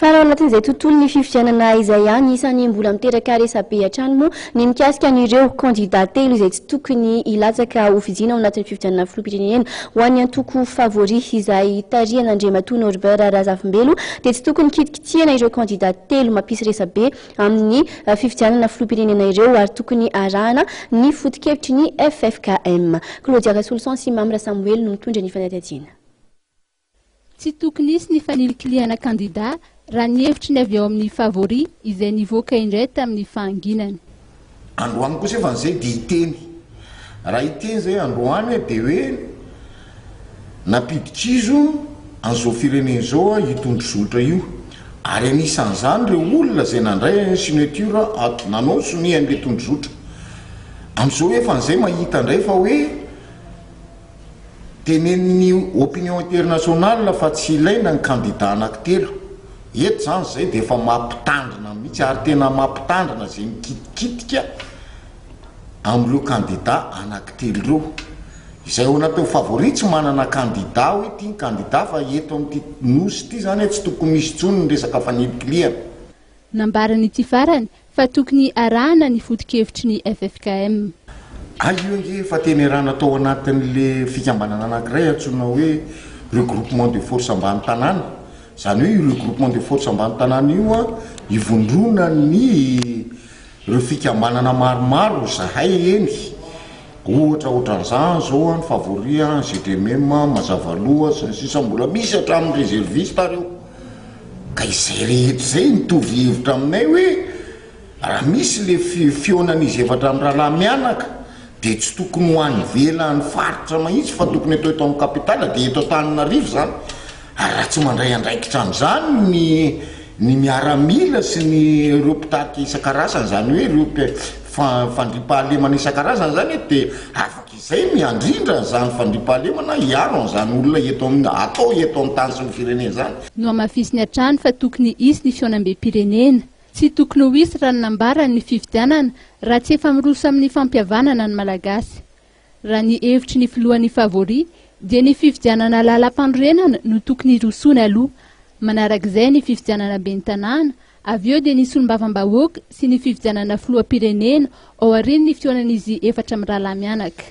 Fa raha ao anatin'izay tontolon'ny fifidianana izay ihany, isan'ny mbola miteraka resabe hatrany moa ny mikasika an'ireo kandida telo izay tsy tokony hilatsaka hofidiana ao anatin'ny fifidianana filoham-pirenena. Ho an'ny antoko Favori izay tarihan'Andriamatoa Norbert Razafimbelo dia tsy tokony kitikitihana ireo kandida telo mampisy resabe amin'ny fifidianana filoham-pirenena ireo ary tokony arahana ny foto-kevitry ny ffkm. Claudia Rasoloson sy Mamy Rasamoely no mitondra ny fanadihadiana. Tsy tokony hisy ny fanilikilihana kandida raha ny hevitry ny avy ao amin'ny Favori izay nivoaka indray tamin'ny fahanginany. Androany kosa efa an'izay dia hiteny. Raha hiteny izay androany dia hoe nampidi-kizo an'izao firenena izao io tondrozotra io. Ary anisan'izany ireo olona izay nandray signature nanao sonia an'ilay tondrozotra. Amin'izao efa an'izay mahita indray fa hoe. Tenenin'ny opinion internationale fa tsy ilaina ny kandida anankitelo. Eto izany izay dia efa mampitandrina mihitsy ary tena mampitandrina izay mikitikitika amin'ireo kandida anankitelo ireo. Izay ao anatin'ny favori tsy manana kandida hoe ity ny kandida fa eto amin'ity nosy ity izany tsy tokony misy intsony ny resaka fanilikilihana. Nambaran'ity farany fa tokony arahana ny foto-kevitry ny ffkm. Hay io ange efa tena erana tao anatin'le fikambanana anankiray antsoina hoe regroupement de force ambany tanàna. Izany hoe io regroupement de force ambany tanàna io an, ivondronan'ny ireo fikambanana maromaro zahay eny. Ohatra ohatran'izany zao an, ny Favori an, GDMM, Mazavaloha sy ny sisa mbola misy hatramin'ny reserviste ary eo. Ka izay rehetra izay mitovy hevitra aminay hoe raha misy le fihaonan'izy efatra mirahalahy mianaka dia tsy tokony ho any ivelan'ny faritra mahitsy fa tokony atao eto amin'ny capitale dia eto Antananarivo izany. Ary raha tsy mandray andraikitra amin'izany ny ny miaramila sy ny ireo mpitarika isan-karazany izany hoe ireo fandriampahalemana isan-karazany izany dia afaka Izay miandrindra an'izany fandriampahalemana hiaro an'izany olona eto amin'ny atao eto amin'ny tany sy ny firenena izany. Nohamafisiny hatrany fa tokony hisy ny fihaonambem-pirenena. Tsy tokony ho hisy raha ny nambarany ny fifidianana raha tsy efa miroso amin'ny fampihavanana ny Malagasy. Raha ny hevitry ny filohan'ny Favori dia ny fifidianana lalampanorenana no tokony hirosoana aloha. Manarak'izay ny fifidianana ben'ny tanàna Avy eo dia ny solombavambahoaka sy ny fifidianana filoham-pirenena ao aorian'ny fihaonan'izy efatra mirahalahy mianaka.